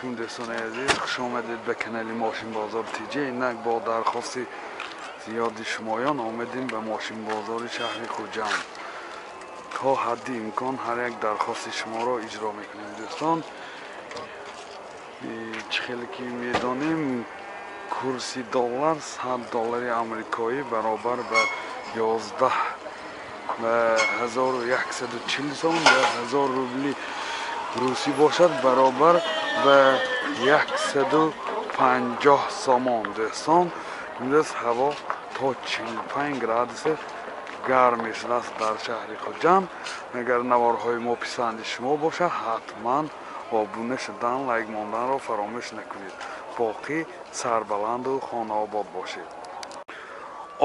Алейкум, дӯстони азиз, хуш омадед ба канали Мошинбозор ТЖ. Инак бо дархости зиёди шумоён омадем ба мошинбозори шаҳри Хуҷанд. То ҳадди имкон ҳар як дархости шуморо иҷро мекунем, дӯстон. Чӣ хеле ки медонем, курси доллар 100 доллари амрикоӣ баробар ба 11,140 сом ва 1000 рубли русӣ бошад баробар ба 150 сомон. Дӯстон, имрӯз ҳаво то 45 градус гарм мешудааст дар шаҳри Хуҷанд. Агар наворҳои мо писанди шумо бошад, ҳатман обуна шудан, лайк монданро фаромӯш накунед. Боқӣ сарбаланду хонаобод бошед.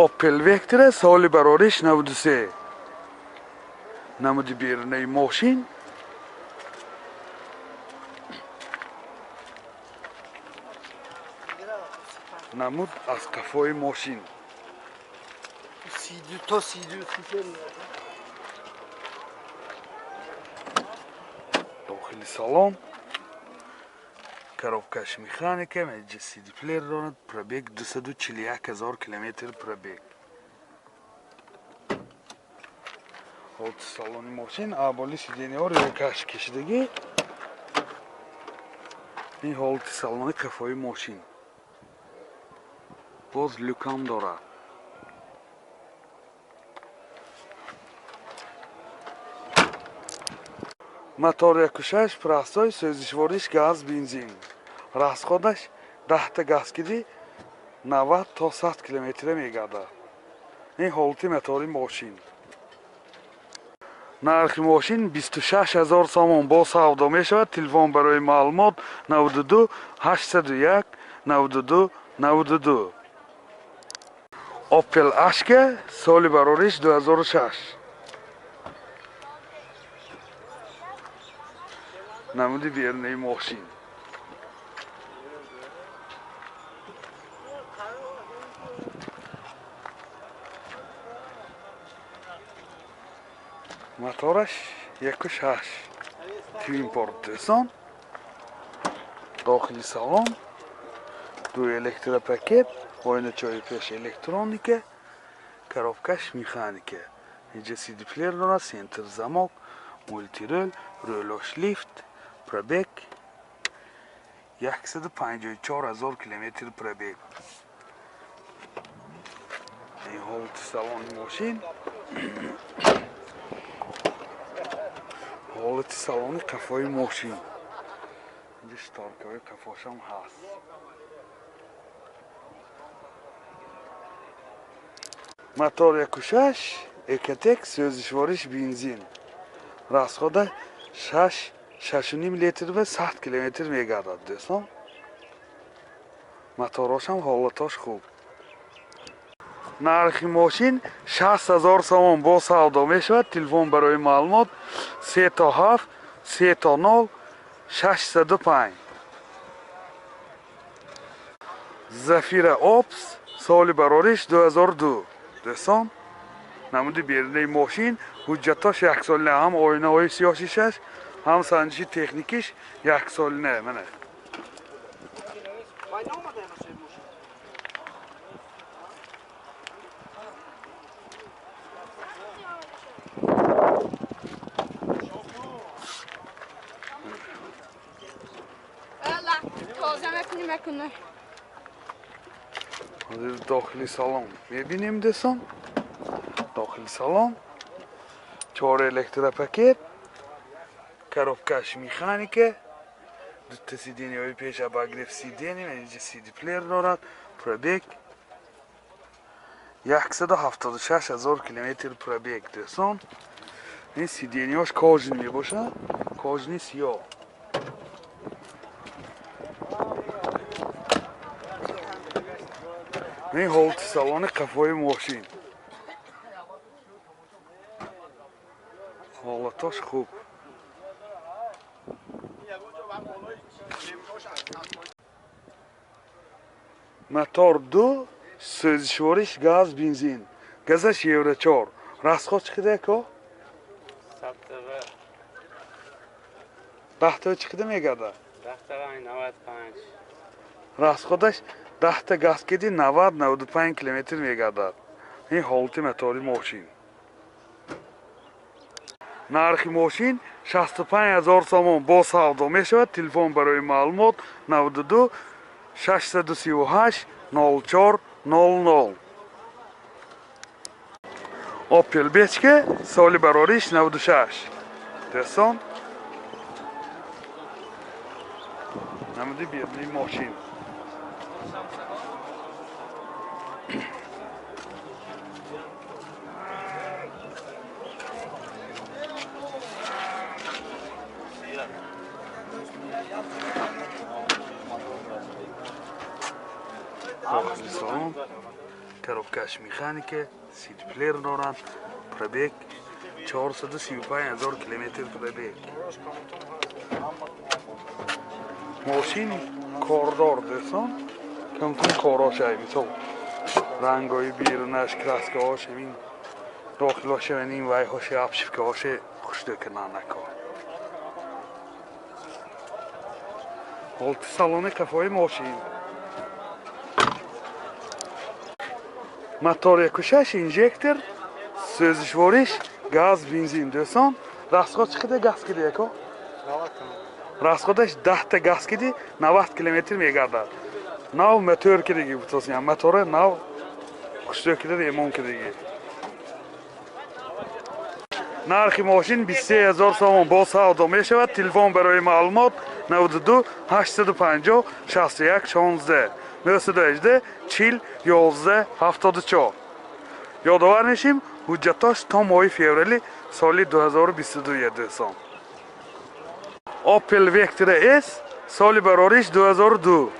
Opel Vectra соли барориш 93, намуди берунаи мошин. Намуд аз қафои мошин. То сиду. Дохили салон коробкаш механика, CD плеер дорад, пробег 241 000 километр пробег. Ҳолати салони мошин, аболи сиденьяҳо рӯякаш кашидагӣ. Ин ҳолати салони қафои мошин. Боз люкам дорад. Мотор 1.6 простой, сӯзишвориш газ, бензин. Расходаш 10та газ киди 90 то 100 километра мегардад. Ин ҳолати мотори мошин. Нархи мошин 26 000 сомон бо савдо мешавад. Телефон барои маълумот 92 801 92 92. Opel Astra соли барориш 2006. Намуди берунаи мошин. Мотораш 1.6 Twin Port, дӯстон. Дохили салон ду электропакет, оиначаҳои пеш электроника, коробкаш механика. Инҷа CD плеер дорад, центр замок, мультирул, рӯлош лифт, пробег 154 000 километр пробег. Ин ҳолати салони мошин. Ҳолати салони қафои мошин. Инҷа шторкаҳои қафошам ҳаст. Мотор 1.6 Экотек, сӯзишвориш бензин. Расхода 6 6,5 литр ва 100 километр мегардад, дӯстон. Моторошам ҳолатош хуб. Нархи мошин 60 000 сомон бо савдо мешавад. Телефон барои маълумот 3 то 7 3 то 0 605. Зафира Опс соли барориш 2002. Дӯстон, намуди берунаи мошин, ҳуҷҷатош яксолина, ҳам оинаҳои сиёсишаш, ҳам санҷиши техникиш яксолина. Мана ҳозир дохили салон мебинем, дӯстон. Дохили салон чор электропакет, коробкаш механика, дута сиденьяҳои пеш обогрев сиденья, инҷа CD плеер дорад, пробег 176 000 километр пробег, дӯстон. Ин сиденьяҳош кожаный мебошад, кожаный сиёҳ. Ин ҳолати салони қафои мошин. Ҳолатош хуб. Мотор 2, сӯзишвориш газ, бензин. Газаш евро 4. Расход чӣ қадар ко? 10 та чӣ қадар мегардад? 95. Расходаш 10 газ киди 90-95 километр мегардад. Ин ҳолати мотори мошин. Нархи мошин 65 000 сомон бо савдо мешавад. Телефон барои маълумот 92 638 04 00. Opel Бечке соли барориш 96. Дӯстон, намуди берунии мошин. Дохили салон коробкаш механика, сидплеер дорад, пробег 435 000 километр пробег. Мошин кордор дӯстон, камтун корош ай мисол рангои берунаш, краскаҳош, ҳамин дохилош, ҳамин вайҳош, обшивкаҳош хушдӯ кунандако. Ҳолати салони қафои мошин. Мотор 1.6 инжектор, сӯзишвориш газ, бензин. Дӯстон, расход чӣ қадар газ киди яко? Расходаш 10 газ киди 90 километр мегардад. Нав мотор кидиги бутосиям, мотора нав хушдӯ кида ремонт кидиги. Нархи мошин 23 000 сомон бо савдо мешавад. Телефон барои маълумот 92 850 61 16 918 40 11 74. Ёдовар мешим, ҳуҷҷатош то моҳи феврали соли 2022 дӯстон. Opel Vectra S соли барориш 2002.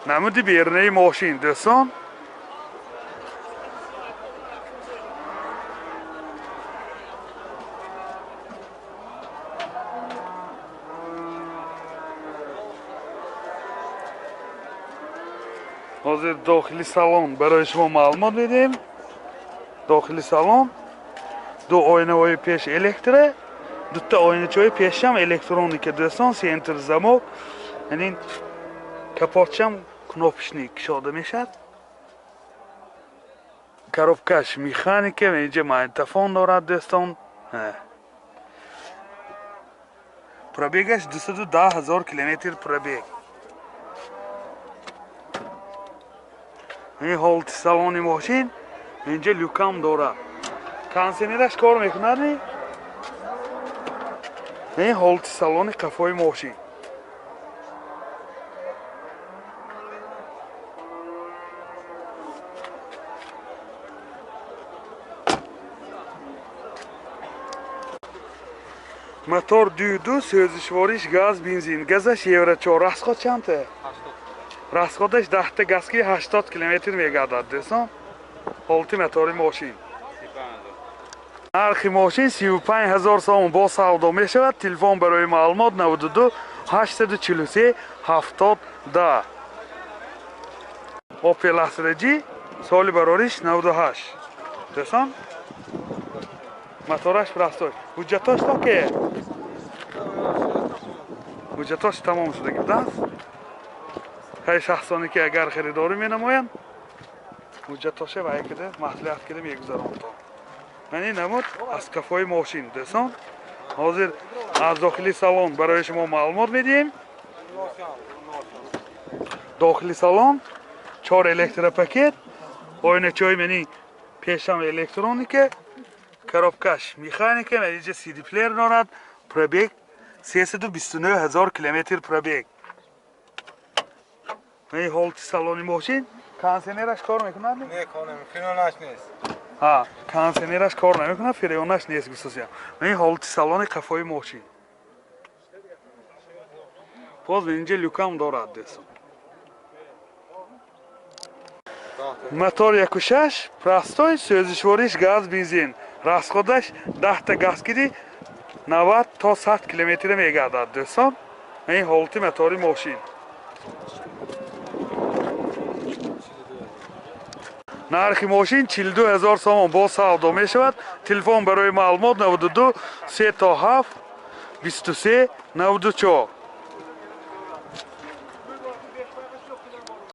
Намуди берунаи мошин дӯстон. Ҳозир дохили салон барои шумо маълумот медиҳем. Дохили салон ду оинаҳои пеш электро, дута оиначаҳои пешам электроника дӯстон, центр замок, яъне капотшам кнопочный кушода мешавад. Коробкаш механика, инҷа магнитофон дорад дӯстон. Пробегаш 210 000 километр пробег. Ин ҳолати салони мошин инҷа люкам дорад. Кондиционераш кор мекунад? Ин ҳолати салони қафои мошин. Мотор 2.2 сӯзишвориш газ, бензин. Газаш евро 4. Расход чандта? Расходаш 10 газ ки 80 километр мегардад дӯстон. Ҳолати мотори мошин. Нархи мошин 35 000 сомон бо савдо мешавад. Телефон барои маълумот 92 843 70 10. Opel Astra G соли барориш 98. Дӯстон, мотораш простой. Ҳуҷҷатош то ке? Ҳуҷҷатош тамом шудаги будааст. Ҳай шахсоне ки агар харидорӣ менамоянд, ҳуҷҷатоша вай кида маслиҳат кида мегузаронанд. Ман ин намуд аз кафои мошин дӯстон. Ҳозир аз дохили салон барои шумо маълумот медиҳем. Дохили салон 4 электропакет, оиначаҳои мани пешам электроника, коробкаш механика, инҷа CD плеер дорад, пробег 329 000 километр пробег. Ин ҳолати салони мошин. Кондиционераш кор мекунад? Не, кор намекунад, фреонаш нест. Ҳа, кондиционераш кор намекунад, фреонаш нест гусосиям. Ин ҳолати салони қафои мошин. Боз инҷа люкам дорад дӯстон. Мотор 1.6 простой, сӯзишвориш газ, бензин. Расходаш 10 газ киди 90 то 100 километр мегардад дӯстон. Ин ҳолати мотори мошин. Нархи мошин 42 000 сомон бо савдо мешавад. Телефон барои маълумот 92 3 7 23 94.